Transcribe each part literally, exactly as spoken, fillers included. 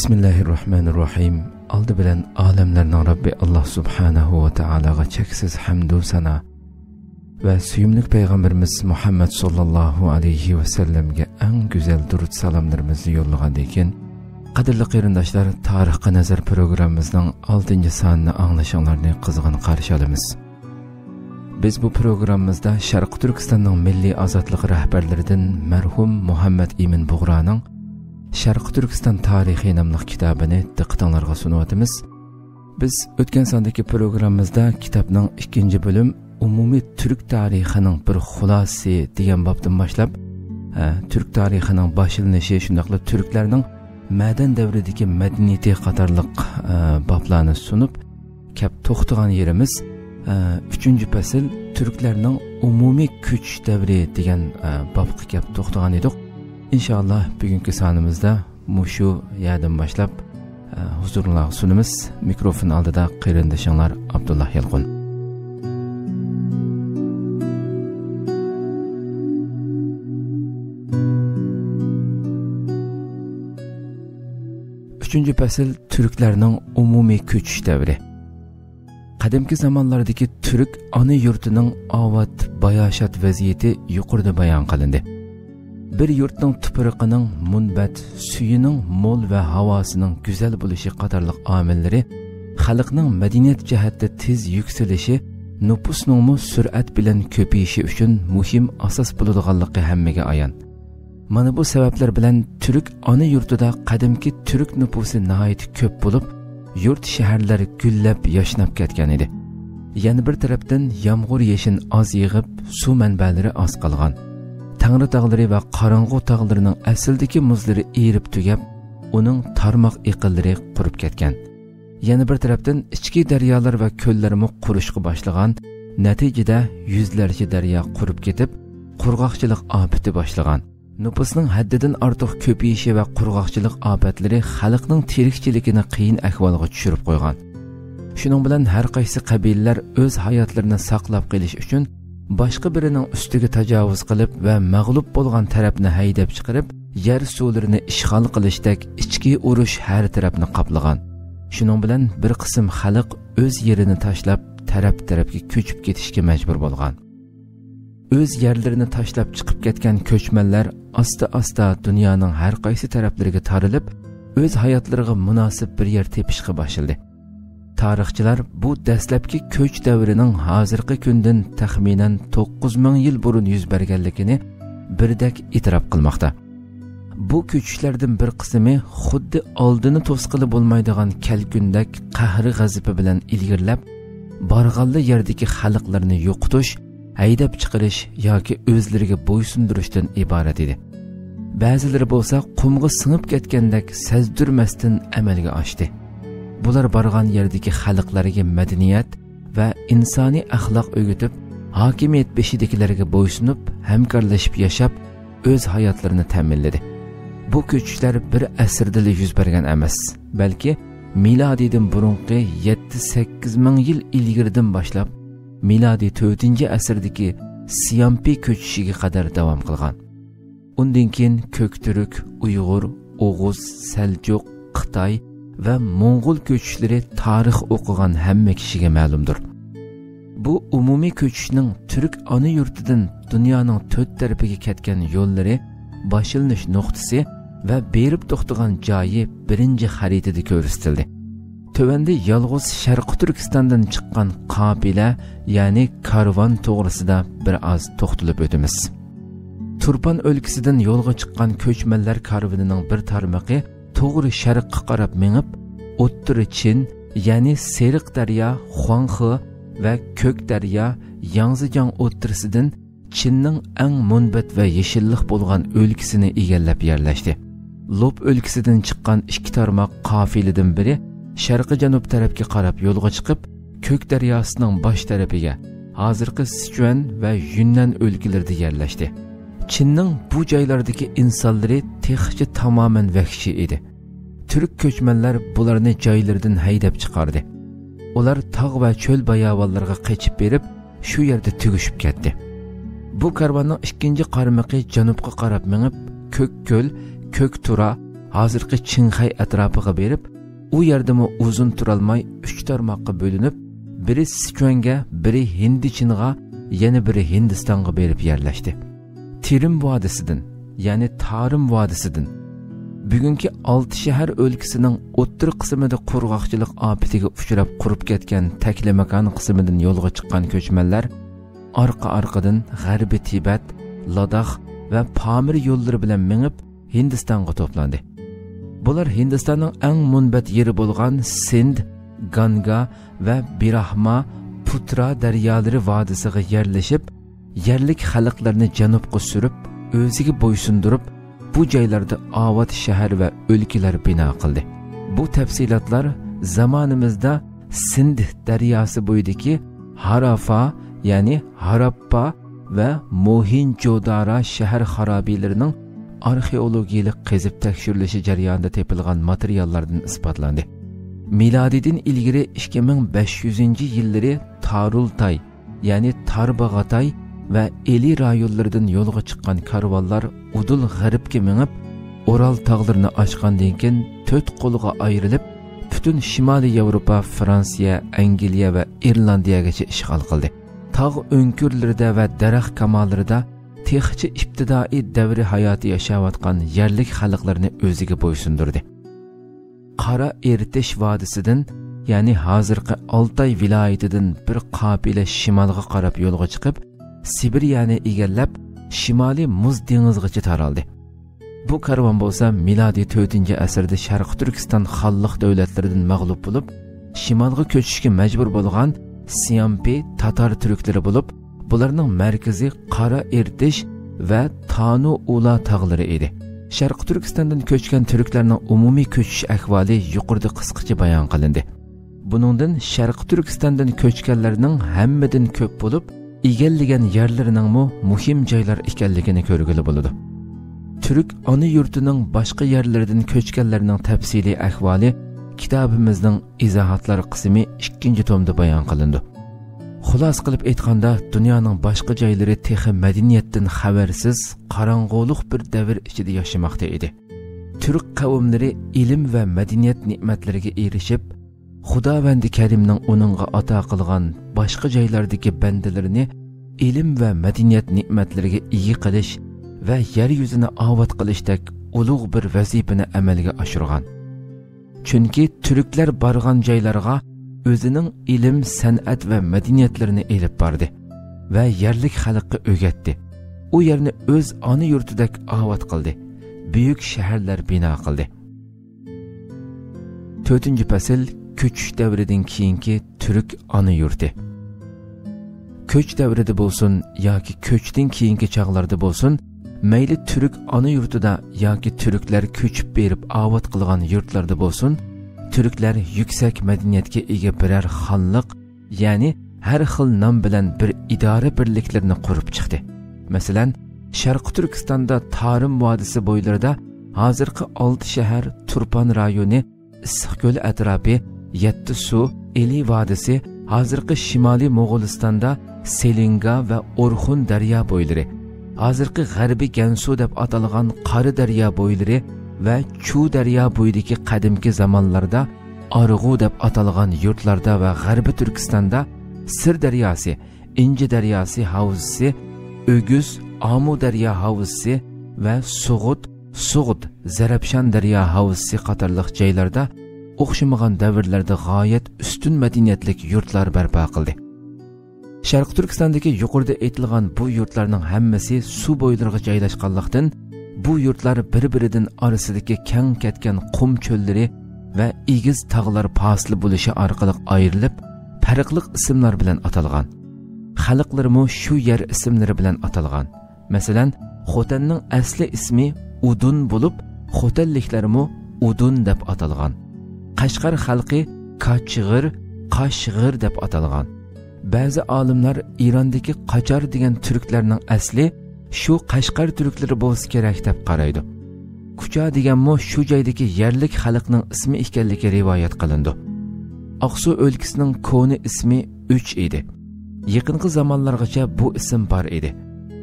بىسمىللاھىررەھمانىررەھىم. ئالدى بىلەن ئالەملەرنىڭ رەببى ئاللاھ سۇبھانەھۇ ۋە تائالاغا چەكسىز ھەمدۇ سانا ۋە سۆيۈملۈك پەيغەمبىرىمىز مۇھەممەد ساللاللاھۇ ئەلەيھى ۋەسەللەمگە ئەڭ گۈزەل دۇرۇت سالاملىرىمىزنى يوللىغاندىن كېيىن، قەدىرلىك قېرىنداشلار، تارىخقا نەزەر پروگراممىمىزنىڭ ئالتىنچى سانىنى ئاڭلىشىڭلارنى قىزغىن قارشى ئالىمىز. بىز بۇ پروگراممىمىزدا شەرقىي تۈركىستاننىڭ مىللىي ئازادلىق رەھبەرلىرىدىن مەرھۇم مۇھەممەد ئىمىن بۇغرانىڭ شەرقىي تۈركىستان تارىخى ناملىق كىتابىنى دىققىتىڭلارغا سۇنۇۋاتىمىز. بىز ئۆتكەن ساندىكى پروگراممىمىزدا كىتابنىڭ ئىككىنچى بۆلۈم ئومۇمىي تۈرك تارىخىنىڭ بىر خۇلاسىسى دېگەن بابتىن باشلاپ، ئە، تۈرك تارىخىنىڭ باشلىنىشى، شۇنداقلا تۈركلەرنىڭ مەدەن دەۋرىدىكى مەدەنىيىتى قاتارلىق، ئە، بابلارنى سۇنۇپ، كەپ توختىغان يېرىمىز، ئە، ئۈچىنچى پەسىل، تۈركلەرنىڭ ئومۇمىي كۆچۈش دەۋرى دېگەن، ئە، بابقا كەپ توختىغان ئىدۇق. ئىنشائاللا، بۈگۈنكى سانىمىزدا مۇشۇ يەردىن باشلاپ، ئە، ھۇزۇرۇڭلارغا سۇنىمىز. مىكروفون ئالدىدا قېرىندىشىڭلار ئابدۇللا يالقۇن. ئۈچىنچى پەسىل، تۈركلەرنىڭ ئومۇمىي كۆچۈش دەۋرى. قەدىمكى زامانلاردىكى تۈرك ئانا يۇرتىنىڭ ئاۋات، باياشات ۋەزىيىتى يۇقىرىدا بايان قىلىندى. بىر يۇرتنىڭ تۇپرىقىنىڭ مۇنبەت، سۈيىنىڭ مول ۋە ھاۋاسىنىڭ گۈزەل بولۇشى قاتارلىق ئامىللىرى خەلقنىڭ مەدەنىيەت جەھەتتە تېز يۈكسىلىشى، نوپۇسنىڭمۇ سۈرئەت بىلەن كۆپىيىشى ئۈچۈن مۇھىم ئاساس بولىدىغانلىقى ھەممىگە ئايان. مانا بۇ سەۋەبلەر بىلەن تۈرك ئانا يۇرتىدا قەدىمكى تۈرك نوپۇسى ناھايىتى كۆپ بولۇپ، يۇرت، شەھەرلەر گۈللەپ، ياشناپ كەتكەن ئىدى. يەنە بىر تەرەپتىن، يامغۇر يېشىن ئاز يېغىپ، سۇ مەنبەلىرى ئاز قالغان. تەڭرى تاغلىرى ۋە قاراڭغۇ تاغلىرىنىڭ ئەسلىدىكى مۇزلىرى ئېرىپ تۈگەپ، ئۇنىڭ تارماق ئېقىنلىرى قۇرۇپ كەتكەن. يەنە بىر تەرەپتىن، ئىچكى دەريالار ۋە كۆللەرمۇ قۇرۇشقا باشلىغان. نەتىجىدە، يۈزلەرچە دەريا قۇرۇپ كېتىپ، قۇرغاقچىلىق ئاپىتى باشلىغان. نوپۇسنىڭ ھەددىدىن ئارتۇق كۆپىيىشى ۋە قۇرغاقچىلىق ئاپەتلىرى خەلقنىڭ تىرىكچىلىكىنى قىيىن ئەھۋالغا چۈشۈرۈپ قويغان. شۇنىڭ بىلەن ھەر قايسى قەبىلىلەر ئۆز ھاياتلىرىنى ساقلاپ قېلىش ئۈچۈن باشقا بىرىنىڭ ئۈستىگە تاجاۋۇز قىلىپ ۋە مەغلۇپ بولغان تەرەپنى ھەيدەپ چىقىرىپ، يەر سۇلىرىنى ئىشغال قىلىشتەك ئىچكى ئۇرۇش ھەر تەرەپنى قاپلىغان. شۇنىڭ بىلەن بىر قىسىم خەلق ئۆز يېرىنى تاشلاپ، تەرەپ-تەرەپكە كۆچۈپ كېتىشكە مەجبۇر بولغان. ئۆز يەرلىرىنى تاشلاپ چىقىپ كەتكەن كۆچمەنلەر ئاستا-ئاستا دۇنيانىڭ ھەر قايسى تەرەپلىرىگە تارىلىپ، ئۆز ھاياتلىرىغا مۇناسىپ بىر يەر تېپىشقا باشلىدى. تارىخچىلار بۇ دەسلەپكى كۆچ دەۋرىنىڭ ھازىرقى كۈندىن تەخمىنەن توققۇز مىڭ يىل بۇرۇن يۈز بەرگەنلىكىنى بىردەك ئېتىراپ قىلماقتا. بۇ كۆچۈشلەردىن بىر قىسمى خۇددى ئالدىنى توسقىلى بولمايدىغان كەلكۈندەك قەھرى-غەزىپى بىلەن ئىلگىرىلەپ، بارغانلا يەردىكى خەلقلەرنى يوقىتىش، ھەيدەپ چىقىرىش ياكى ئۆزلىرىگە بويسۇندۇرۇشتىن ئىبارەت ئىدى. بەزىلىرى بولسا قۇمغا سىڭىپ كەتكەندەك سەزدۈرمەستىن ئەمەلگە ئاشتى. بۇلار بارغان يەردىكى خەلقلەرگە مەدەنىيەت ۋە ئىنسانىي ئەخلاق ئۆگىتىپ، ھاكىمىيەت بېشىدىكىلەرگە بويسۇنۇپ، ھەمكارلىشىپ ياشاپ، ئۆز ھاياتلىرىنى تەمىنلىدى. بۇ كۆچۈشلەر بىر ئەسىردىلا يۈز بەرگەن ئەمەس، بەلكى مىلادىيدىن بۇرۇنقى يەتتە-سەككىز مىڭ يىل ئىلگىرىدىن باشلاپ، مىلادىي تۆتىنچى ئەسىردىكى سيامپى كۆچۈشىگە قەدەر داۋام قىلغان. ئۇندىن كېيىن كۆكتۈرك، ئۇيغۇر، ئوغۇز، سەلجۇق، خىتاي ۋە موڭغۇل كۆچۈشلىرى تارىخ ئوقۇغان ھەممە كىشىگە مەلۇمدۇر. بۇ ئومۇمىي كۆچۈشنىڭ تۈرك ئانا يۇرتىدىن دۇنيانىڭ تۆت تەرىپىگە كەتكەن يوللىرى، باشلىنىش نۇقتىسى ۋە بېرىپ توختىغان جايى بىرىنچى خەرىتىدە كۆرسىتىلدى. تۆۋەندە يالغۇز شەرقىي تۈركىستاندىن چىققان قاپىلە، يەنى كارۋان توغرىسىدا بىر ئاز توختىلىپ ئۆتىمىز. تۇرپان ئۆلكىسىدىن يولغا چىققان كۆچمەنلەر كارۋىنىنىڭ بىر تارمىقى توغرا شەرققە قاراپ مېڭىپ، ئوتتۇرا چىن، يەنى سېرىق دەريا، خۇاڭخې ۋە كۆك دەريا، ياڭزىجياڭ ئوتتۇرىسىدىن چىننىڭ ئەڭ مۇنبەت ۋە يېشىللىق بولغان ئۆلكىسىنى ئىگىلەپ يەرلەشتى. لوپ ئۆلكىسىدىن چىققان ئىككى تارماق قاپىلىدىن بىرى شەرقىي جەنۇب تەرەپكە قاراپ يولغا چىقىپ، كۆك دەرياسىنىڭ باش تەرىپىگە، ھازىرقى سىچۈەن ۋە يۈننەن ئۆلكىلىرىدە يەرلەشتى. چىننىڭ بۇ جايلاردىكى ئىنسانلىرى تېخىچە تامامەن ۋەھشىي ئىدى. تۈرك كۆچمەنلەر بۇلارنى جايلىرىدىن ھەيدەپ چىقاردى. ئۇلار تاغ ۋە چۆل باياۋانلىرىغا قېچىپ بېرىپ، شۇ يەردە تۈگىشىپ كەتتى. بۇ كارۋاننىڭ ئىككىنچى قارمىقى جەنۇبقا قاراپ مېڭىپ، كۆك كۆل، كۆك تۇرا، ھازىرقى چىڭخەي ئەتراپىغا بېرىپ، ئۇ يەردىمۇ ئۇزۇن تۇرالماي ئۈچ تارماققا بۆلۈنۈپ، بىرى سىچۈەنگە، بىرى ھىندىچىنغا، يەنە بىرى ھىندىستانغا بېرىپ يەرلەشتى. تىرىم ۋادىسىدىن، يەنى تارىم ۋادىسىدىن، بۈگۈنكى ئالتە شەھەر ئۆلكىسىنىڭ ئوتتۇرا قىسمىدا قۇرغاقچىلىق ئاپىتىگە ئۇچراپ قۇرۇپ كەتكەن تەكلىماكان قىسمىدىن يولغا چىققان كۆچمەنلەر ئارقا-ئارقىدىن غەربىي تىبەت، لاداخ ۋە پامىر يوللىرى بىلەن مېڭىپ، ھىندىستانغا توپلاندى. بۇلار ھىندىستاننىڭ ئەڭ مۇنبەت يېرى بولغان سىند، گانگا ۋە بىراھما پۇترا دەريالىرى ۋادىسىغا يەرلىشىپ، يەرلىك خەلقلەرنى جەنۇبقا سۈرۈپ، ئۆزىگە بويسۇندۇرۇپ، بۇ جايلاردا ئاۋات شەھەر ۋە ئۆلكىلەر بىنا قىلدى. بۇ تەپسىلاتلار زامانىمىزدا سىند دەرياسى بويىدىكى ھارافا، يەنى ھاراپپا ۋە موھىنجودارا شەھەر خارابىلىرىنىڭ ئارخېئولوگىيىلىق قېزىپ تەكشۈرۈلۈشى جەريانىدا تېپىلغان ماتېرىياللاردىن ئىسپاتلاندى. مىلادىدىن ئىلگىرى ئىككى مىڭ بەش يۈزىنچى يىللىرى تارۇلتاي، يەنى تارباغاتاي ۋە ئىلى رايونلىرىدىن يولغا چىققان كارۋانلار ئۇدۇل غەربكە مېڭىپ، ئورال تاغلىرىنى ئاشقاندىن كېيىن تۆت قولغا ئايرىلىپ، پۈتۈن شىمالىي ياۋروپا، فرانسىيە، ئەنگلىيە ۋە ئىرلاندىيەگىچە ئىشغال قىلدى. تاغ ئۆڭكۈرلىرىدە ۋە دەرەخ كامالىرىدا تېخىچە ئىپتىدائىي دەۋرىي ھاياتى ياشاۋاتقان يەرلىك خەلقلەرنى ئۆزىگە بويسۇندۇردى. قارا ئېرتىش ۋادىسىدىن، يەنى ھازىرقى ئالتاي ۋىلايىتىدىن بىر قاپىلە شىمالغا قاراپ يولغا چىقىپ، سىبىرىيەنى ئىگىلەپ، شىمالىي مۇز دېڭىزىغىچە تارالدى. بۇ كارۋان بولسا مىلادىي تۆتىنچى ئەسىردە شەرقىي تۈركىستان خانلىق دۆلەتلىرىدىن مەغلۇپ بولۇپ، شىمالغا كۆچۈشكە مەجبۇر بولغان سيامپى تاتار تۈركلىرى بولۇپ، بۇلارنىڭ مەركىزى قارا ئېرتىش ۋە تانۇ ئۇلا تاغلىرى ئىدى. شەرقىي تۈركىستاندىن كۆچكەن تۈركلەرنىڭ ئومۇمىي كۆچۈش ئەھۋالى يۇقىرىدا قىسقىچە بايان قىلىندى. بۇنىڭدىن شەرقىي تۈركىستاندىن كۆچكەنلەرنىڭ ھەممىدىن كۆپ بولۇپ، ئىگىلىگەن يەرلىرىنىڭمۇ مۇھىم جايلار ئىكەنلىكىنى كۆرگىلى بولىدۇ. تۈرك ئانا يۇرتىنىڭ باشقا يەرلىرىدىن كۆچكەنلەرنىڭ تەپسىلىي ئەھۋالى كىتابىمىزنىڭ ئىزاھاتلار قىسمى ئىككىنچى تومدا بايان قىلىنىدۇ. خۇلاسە قىلىپ ئېيتقاندا، دۇنيانىڭ باشقا جايلىرى تېخى مەدەنىيەتتىن خەۋەرسىز، قاراڭغۇلۇق بىر دەۋر ئىچىدە ياشىماقتا ئىدى. تۈرك قەۋملىرى ئىلىم ۋە مەدەنىيەت نېمەتلىرىگە ئېرىشىپ، خۇداۋەندى كەرىمنىڭ ئۇنىڭغا ئاتا قىلغان باشقا جايلاردىكى بەندىلىرىنى ئىلىم ۋە مەدەنىيەت نېمەتلىرىگە ئىگە قىلىش ۋە يەر يۈزىنى ئاۋات قىلىشتەك ئۇلۇغ بىر ۋەزىپىنى ئەمەلگە ئاشۇرغان. چۈنكى تۈركلەر بارغان جايلارغا ئۆزىنىڭ ئىلىم، سەنئەت ۋە مەدەنىيەتلىرىنى ئېلىپ باردى ۋە يەرلىك خەلققە ئۆگەتتى. ئۇ يەرنى ئۆز ئانا يۇرتىدەك ئاۋات قىلدى، بۈيۈك شەھەرلەر بىنا قىلدى. تۆتىنچى پەسىل، كۆچۈش دەۋرىدىن كېيىنكى تۈرك ئانا يۇرتى. كۆچ دەۋرىدە بولسۇن ياكى كۆچتىن كېيىنكى چاغلاردا بولسۇن، مەيلى تۈرك ئانا يۇرتىدا ياكى تۈركلەر كۆچۈپ بېرىپ ئاۋات قىلغان يۇرتلاردا بولسۇن، تۈركلەر يۈكسەك مەدەنىيەتكە ئىگە بىرەر خانلىق، يەنى ھەر خىل نام بىلەن بىر ئىدارە بىرلىكلىرىنى قۇرۇپ چىقتى. مەسىلەن، شەرقىي تۈركىستاندا تارىم ۋادىسى بويلىرىدا ھازىرقى ئالتە شەھەر، تۇرپان رايونى، ئىسسىقكۆل ئەتراپى، يەتتە سۇ، ئىلى ۋادىسى، ھازىرقى شىمالىي موغۇلىستاندا سېلىنگا ۋە ئورخۇن دەريا بويلىرى، ھازىرقى غەربىي گەنسۇ دەپ ئاتالغان قارا دەريا بويلىرى ۋە چۇ دەريا بويىدىكى قەدىمكى زامانلاردا ئارغۇ دەپ ئاتالغان يۇرتلاردا ۋە غەربىي تۈركىستاندا سىر دەرياسى، ئىنجى دەرياسى ھاۋزىسى، ئۆگۈز، ئامۇ دەريا ھاۋزىسى ۋە سۇغۇت، سۇغۇت، زەرەپشان دەريا ھاۋزىسى قاتارلىق جايلاردا ئوخشىمىغان دەۋرلەردە غايەت ئۈستۈن مەدەنىيەتلىك يۇرتلار بەرپا قىلدى. شەرقىي تۈركىستاندىكى يۇقىرىدا ئېيتىلغان بۇ يۇرتلارنىڭ ھەممىسى سۇ بويلىرىغا جايلاشقانلىقتىن، بۇ يۇرتلار بىر-بىرىدىن ئارىسىدىكى كەڭ كەتكەن قۇم چۆللىرى ۋە ئېگىز تاغلار پاسىل بولۇشى ئارقىلىق ئايرىلىپ، پەرقلىق ئىسىملار بىلەن ئاتالغان. خەلقلىرىمۇ شۇ يەر ئىسىملىرى بىلەن ئاتالغان. مەسىلەن، خوتەننىڭ ئەسلى ئىسمى ئۇدۇن بولۇپ، خوتەنلىكلەرمۇ ئۇدۇن دەپ ئاتالغان. قەشقەر خەلقى كاچغىر، قاشغىر دەپ ئاتالغان. بەزى ئالىملار ئىراندىكى قاچار دېگەن تۈركلەرنىڭ ئەسلى شۇ قەشقەر تۈركلىرى بولسا كېرەك دەپ قارايدۇ. كۇچا دېگەنمۇ شۇ جايدىكى يەرلىك خەلقنىڭ ئىسمى ئىكەنلىكى رىۋايەت قىلىنىدۇ. ئاقسۇ ئۆلكىسىنىڭ كونا ئىسمى ئۈچ ئىدى. يېقىنقى زامانلارغىچە بۇ ئىسىم بار ئىدى.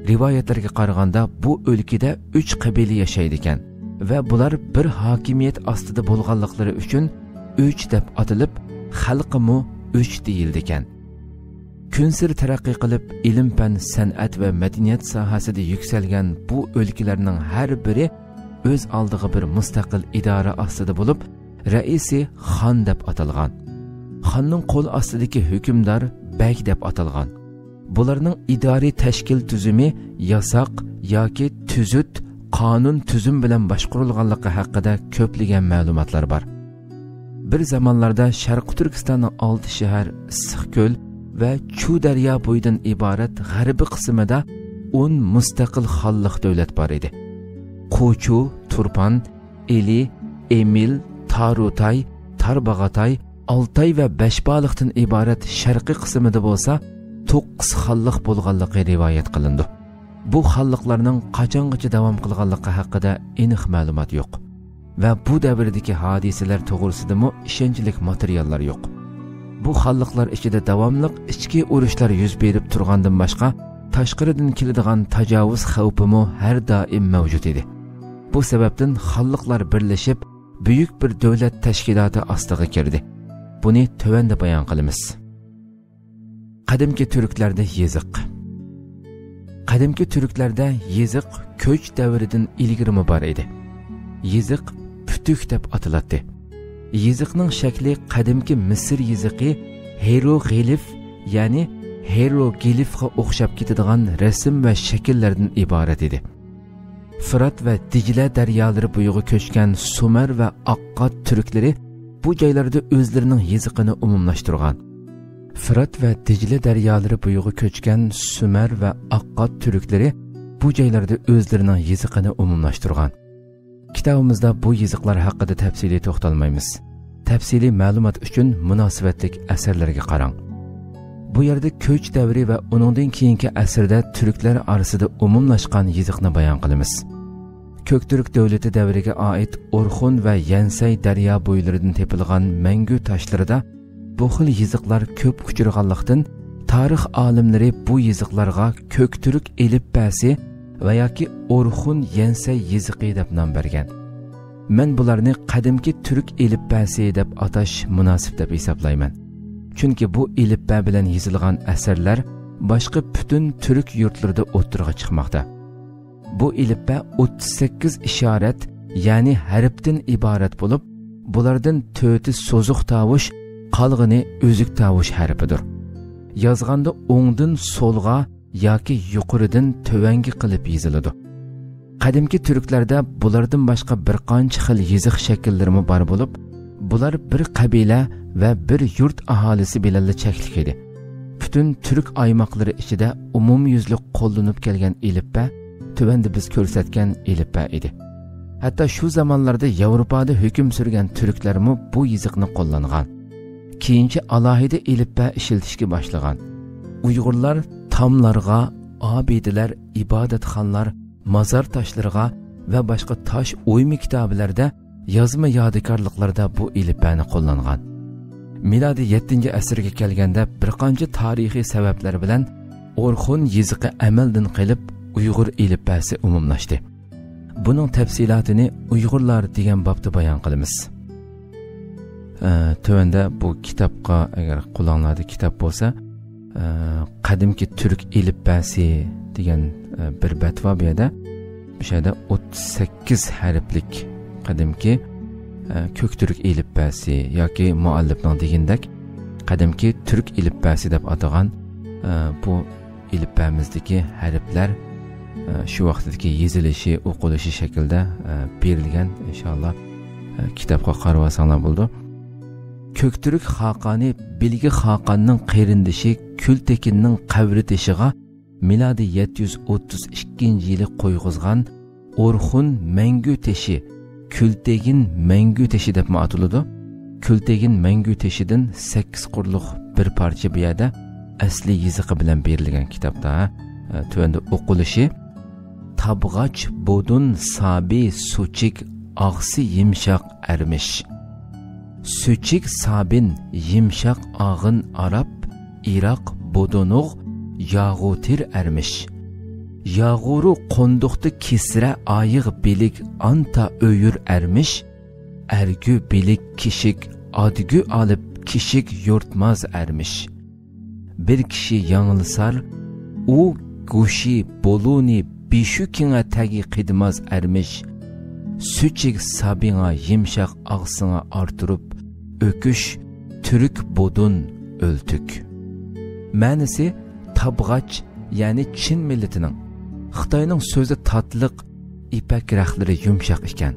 رىۋايەتلەرگە قارىغاندا، بۇ ئۆلكىدە ئۈچ قەبىلە ياشايدىكەن. ۋە بۇلار بىر ھاكىمىيەت ئاستىدا بولغانلىقلىرى ئۈچۈن ئۆچ دەپ ئاتىلىپ، خەلقىمۇ ئۆچ دېيىلىدىكەن. كۈنسېرى تەرەققىي قىلىپ، ئىلىم-پەن، سەنئەت ۋە مەدەنىيەت ساھەسىدە يۈكسەلگەن بۇ ئۆلكىلەرنىڭ ھەر بىرى ئۆز ئالدىغا بىر مۇستەقىل ئىدارە ئاستىدا بولۇپ، رەئىسى خان دەپ ئاتالغان. خاننىڭ قول ئاستىدىكى ھۆكۈمدار بەگ دەپ ئاتالغان. بۇلارنىڭ ئىدارىي تەشكىل تۈزۈمى ياساق ياكى تۈزۈت، قانۇن تۈزۈم بىلەن باشقۇرۇلغانلىقى ھەققىدە كۆپلىگەن مەلۇماتلار بار. بىر زامانلاردا شەرقىي تۈركىستاننىڭ ئالتە شەھەر، ئىسسىقكۆل ۋە چۇ دەريا بويىدىن ئىبارەت غەربىي قىسمىدا ئون مۇستەقىل خانلىق دۆلەت بار ئىدى. قوچۇ، تۇرپان، ئىلى، ئېمىل، تارۇتاي، تارباغاتاي، ئالتاي ۋە بەشبالىقتىن ئىبارەت شەرقىي قىسمىدا بولسا توققۇز خانلىق بولغانلىقى رىۋايەت قىلىنىدۇ. بۇ خانلىقلارنىڭ قاچانغىچە داۋام قىلغانلىقى ھەققىدە ئېنىق مەلۇمات يوق ۋە بۇ دەۋردىكى ھادىسىلەر توغرىسىدىمۇ ئىشەنچلىك ماتېرىياللار يوق. بۇ خانلىقلار ئىچىدە داۋاملىق ئىچكى ئۇرۇشلار يۈز بېرىپ تۇرغاندىن باشقا، تاشقىرىدىن كېلىدىغان تاجاۋۇز خەۋپىمۇ ھەر دائىم مەۋجۇت ئىدى. بۇ سەۋەبتىن خانلىقلار بىرلىشىپ، بۈيۈك بىر دۆلەت تەشكىلاتى ئاستىغا كىردى. بۇنى تۆۋەندە بايان قىلىمىز. قەدىمكى تۈركلەردە يېزىق. قەدىمكى تۈركلەردە يېزىق كۆچ دەۋرىدىن ئىلگىرىمۇ بار ئىدى. يېزىق پۈتۈك دەپ ئاتىلاتتى. يېزىقنىڭ شەكلى قەدىمكى مىسىر يېزىقى ھېروغلىف، يەنى ھېروگلىفقا ئوخشاپ كېتىدىغان رەسىم ۋە شەكىللەردىن ئىبارەت ئىدى. فۇرات ۋە دىجلە دەريالىرى بويىغا كۆچكەن سۇمەر ۋە ئاققاد تۈركلىرى بۇ جايلاردا ئۆزلىرىنىڭ يېزىقىنى ئومۇملاشتۇرغان. فۇرات ۋە دىجلە دەريالىرى بويىغا كۆچكەن سۇمەر ۋە ئاققاد تۈركلىرى بۇ جايلاردا ئۆزلىرىنىڭ يېزىقىنى ئومۇملاشتۇرغان. كىتابىمىزدا بۇ يېزىقلار ھەققىدە تەپسىلىي توختالمايمىز. تەپسىلىي مەلۇمات ئۈچۈن مۇناسىۋەتلىك ئەسەرلەرگە قاراڭ. بۇ يەردە كۆچ دەۋرى ۋە ئۇنىڭدىن كېيىنكى ئەسىردە تۈركلەر ئارىسىدا ئومۇملاشقان يېزىقنى بايان قىلىمىز. كۆكتۈرك دۆلىتى دەۋرىگە ئائىت ئورخۇن ۋە يەنسەي دەريا بويلىرىدىن تېپىلغان مەڭگۈ تاشلىرىدا بۇ خىل يېزىقلار كۆپ ئۇچرىغانلىقتىن، تارىخ ئالىملىرى بۇ يېزىقلارغا كۆكتۈرك ئېلىپبەسى ۋە ياكى ئورخۇن يەنسەي يېزىقى دەپ نام بەرگەن. مەن بۇلارنى قەدىمكى تۈرك ئېلىپبەسى دەپ ئاتاش مۇناسىپ دەپ ھېسابلايمەن. چۈنكى بۇ ئېلىپبە بىلەن يېزىلغان ئەسەرلەر باشقا پۈتۈن تۈرك يۇرتلىرىدا ئوتتۇرىغا چىقماقتا. بۇ ئېلىپبە ئوتتۇز سەككىز ئىشارەت، يەنى ھەرپتىن ئىبارەت بولۇپ، بۇلاردىن تۆتى سوزۇق تاۋۇش، قالغىنى ئۈزۈك تاۋۇش ھەرپىدۇر. يازغاندا ئوڭدىن سولغا ياكى يۇقىرىدىن تۆۋەنگە قىلىپ يېزىلىدۇ. قەدىمكى تۈركلەردە بۇلاردىن باشقا بىر قانچە خىل يېزىق شەكىللىرىمۇ بار بولۇپ، بۇلار بىر قەبىلە ۋە بىر يۇرت ئاھالىسى بىلەنلا چەكلىك ئىدى. پۈتۈن تۈرك ئايماقلىرى ئىچىدە ئومۇميۈزلۈك قوللىنىپ كەلگەن ئېلىپبە تۆۋەندە بىز كۆرسەتكەن ئېلىپبە ئىدى. ھەتتا شۇ زامانلاردا ياۋروپادا ھۆكۈم سۈرگەن تۈركلەرمۇ بۇ يېزىقنى قوللانغان. كېيىنچە ئالاھىدە ئېلىپبە ئىشلىتىشكە باشلىغان. ئۇيغۇرلار تاملارغا، ئابىدىلەر، ئىبادەتخانىلار، مازار تاشلىرىغا ۋە باشقا تاش ئويما كىتابىلەردە، يازما يادىكارلىقلاردا بۇ ئېلىپبەنى قوللانغان. مىلادىي يەتتىنچى ئەسىرگە كەلگەندە بىر قانچە تارىخىي سەۋەبلەر بىلەن ئورخۇن يېزىقى ئەمەلدىن قېلىپ، ئۇيغۇر ئېلىپبەسى ئومۇملاشتى. بۇنىڭ تەپسىلاتىنى ئۇيغۇرلار دېگەن بابتا بايان قىلىمىز. ئە، تۆۋەندە بۇ كىتابقا، ئەگەر قولۇڭلاردا كىتاب بولسا، ئە، قەدىمكى تۈرك ئېلىپبەسى دېگەن، ئە، بىر بەت بار بۇ يەردە. بۇ يەردە ئوتتۇز سەككىز ھەرپلىك قەدىمكى، ئە، كۆكتۈرك ئېلىپبەسى ياكى مۇئەللىپنىڭ دېگىنىدەك قەدىمكى تۈرك ئېلىپبەسى دەپ ئاتىغان، ئە، بۇ ئېلىپبەمىزدىكى ھەرپلەر، ئە، شۇ ۋاقىتتىكى يېزىلىشى، ئوقۇلۇشى شەكلىدە، ئە، بېرىلگەن. ئىنشاللا، ئە، كىتابقا قارىۋالساڭلار بولىدۇ. كۆكتۈرك خاقانى بىلگە خاقاننىڭ قېرىندىشى كۈلتېكىننىڭ قەبرە تېشىغا مىلادىي يەتتە يۈز ئوتتۇز ئىككىنچى يىلى قويغۇزغان ئورخۇن مەڭگۈ تېشى، كۈلتېگىن مەڭگۈ تېشى دەپمۇ ئاتىلىدۇ. كۈلتېگىن مەڭگۈ تېشىدىن سەككىز قۇرلۇق بىر پارچە بۇ يەردە ئەسلى يېزىقى بىلەن بېرىلگەن كىتابتا. ئە، تۆۋەندە ئوقۇلۇشى: تابغاچ بودۇن سابى سۇچىك ئاغسى يىمشاق ئەرمىش. سۈچۈك سابىن يىمشاق ئاغىن ئاراپ، ئىراق بودۇنۇغ ياغۇتىر ئەرمىش. ياغۇرۇ قوندۇقتا كېسىرە ئايىغ بىلىك ئانتا ئۆيۈر ئەرمىش، ئەرگۈ بىلىك كىشىك ئادگۈ ئالىپ كىشىك يورتماز ئەرمىش. بىر كىشى ياڭلىسار، ئۇ گۇشى بولۇنى بىشۇ كېڭە تەگى قىدماز ئەرمىش. سۈچىگ سابىڭا يىمشاق ئاغسىڭا ئارتۇرۇپ، ئۆكۈش تۈرك بودۇن ئۆلتۈك. مەنىسى، تابغاچ، يەنى چىن مىللىتىنىڭ، خىتاينىڭ سۆزى تاتلىق، يىپەك رەختلىرى يۇمشاق ئىكەن.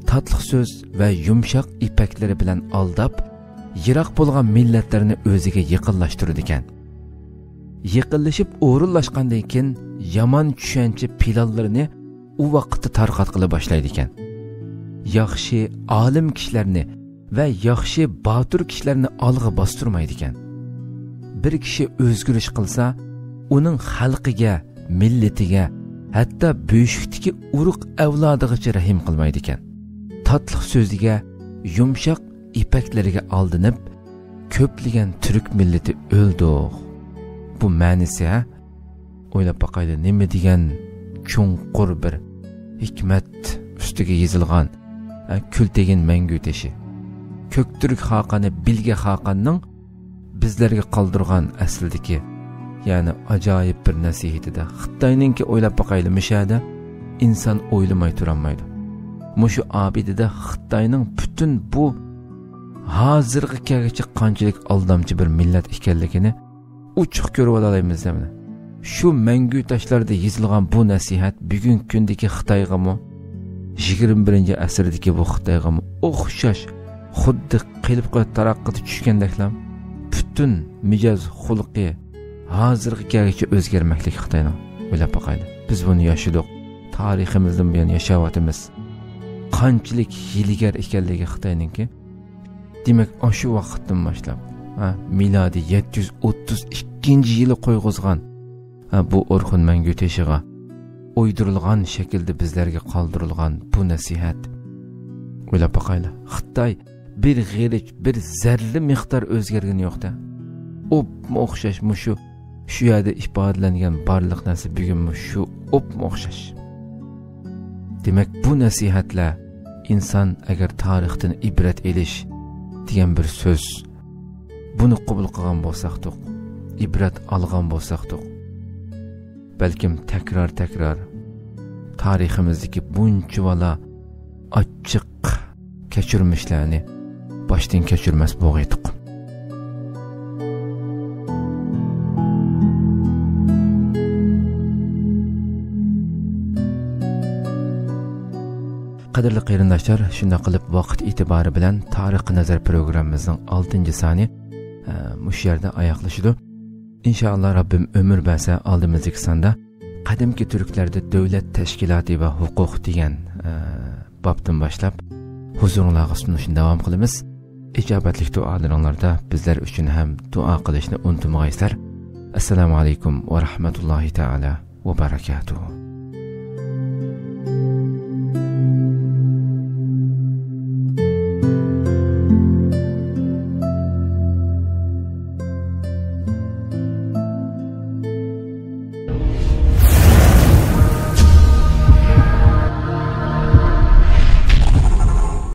تاتلىق سۆز ۋە يۇمشاق يىپەكلىرى بىلەن ئالداپ، يىراق بولغان مىللەتلەرنى ئۆزىگە يېقىنلاشتۇرىدىكەن. يېقىنلىشىپ ئورۇنلاشقاندىن كېيىن، يامان چۈشەنچە پىلانلىرىنى ئۇ ۋاقىتتا تارقاتقىلى باشلايدىكەن. ياخشى ئالىم كىشىلەرنى ۋە ياخشى باتۇر كىشىلەرنى ئالغا باستۇرمايدىكەن. بىر كىشى ئۆزگىرىش قىلسا، ئۇنىڭ خەلقىگە، مىللىتىگە، ھەتتا بۆشۈكتىكى ئۇرۇق ئەۋلادىغىچە رەھىم قىلمايدىكەن. تاتلىق سۆزىگە، يۇمشاق يىپەكلىرىگە ئالدىنىپ، كۆپلىگەن تۈرك مىللىتى ئۆلدۇق. بۇ مەنىسى، ھە؟ ئويلاپ باقايلى، نېمە دېگەن چوڭقۇر بىر ھېكمەت ئۈستىگە يېزىلغان، ھە، كۈلتېگىن مەڭگۈ تېشى. كۆكتۈرك خاقانى بىلگە خاقاننىڭ بىزلەرگە قالدۇرغان ئەسلىدىكى، يەنى ئاجايىپ بىر نەسىھىتىدە، خىتاينىڭكى، ئويلاپ باقايلى، مۇشۇ يەردە ئىنسان ئويلىماي تۇرالمايدۇ. مۇشۇ ئابىدىدە خىتاينىڭ پۈتۈن بۇ ھازىرغا كەلگۈچە قانچىلىك ئالدامچى بىر مىللەت ئىكەنلىكىنى ئوچۇق كۆرۈۋالالايمىز دەمدە. شۇ مەڭگۈ تاشلاردا يېزىلغان بۇ نەسىھەت بۈگۈنكى كۈندىكى خىتايغىمۇ، يىگىرمە بىرىنچى ئەسىردىكى بۇ خىتايغىمۇ ئوخشاش، خۇددى قېلىپقا تاراققىدا چۈشكەندەكلا پۈتۈن مىجەز خۇلقى ھازىرغا كەلگۈچە ئۆزگەرمەكلىك خىتاينىڭ. ئويلاپ باقايلى. بىز بۇنى ياشىدۇق. تارىخىمىزدىن بۇيان ياشاۋاتىمىز. قانچىلىك ھىيلىگەر ئىكەنلىكى خىتاينىڭكى. دېمەك، ئاشۇ ۋاقىتتىن باشلاپ، ھە، مىلادىي يەتتە يۈز ئوتتۇز ئىككىنچى يىلى قويغۇزغان، ھە، بۇ ئورخۇن مەڭگۈ تېشىغا ئويدۇرۇلغان شەكىلدە بىزلەرگە قالدۇرۇلغان بۇ نەسىھەت. ئويلاپ باقايلى، خىتاي بىر غېرىچ، بىر زەررە مىقدار ئۆزگەرگىنى يوق-دە. ئوپمۇ ئوخشاش مۇشۇ، شۇ يەردە ئىپادىلەنگەن بارلىق نەرسە بۈگۈنمۇ شۇ ئوپمۇ ئوخشاش. دېمەك، بۇ نەسىھەتلەر، ئىنسان ئەگەر تارىختىن ئىبرەت ئېلىش دېگەن بىر سۆز، بۇنى قوبۇل قىلغان بولساقتۇق، ئىبرەت ئالغان بولساقتۇق، بەلكىم تەكرار-تەكرار تارىخىمىزدىكى بۇنچىۋالا ئاچچىق كەچۈرمىشلەرنى باشتىن كەچۈرمەس بولغىيدۇق. قەدىرلىك قېرىنداشلار، شۇنداق قىلىپ ۋاقىت ئېتىبارى بىلەن تارىخقا نەزەر پروگراممىمىزنىڭ ئالتىنچى سانى، ئە، مۇشۇ يەردە ئاياغلىشىدۇ. ئىنشائاللا، رەببىم ئۆمۈر بەرسە، ئالدىمىزدىكى ساندا قەدىمكى تۈركلەردە دۆلەت تەشكىلاتى ۋە ھوقۇق دېگەن، ئە، بابتىن باشلاپ ھۇزۇرۇڭلارغا سۇنۇشنى داۋام قىلىمىز. ئىجابەتلىك دۇئالىرىڭلاردا بىزلەر ئۈچۈن ھەم دۇئا قىلىشنى ئۇنتۇمىغايسىلەر. ئەسسالامۇ ئەلەيكۇم ۋە رەھمەتۇللاھى تەئالا ۋە بەرەكاتۇھۇ.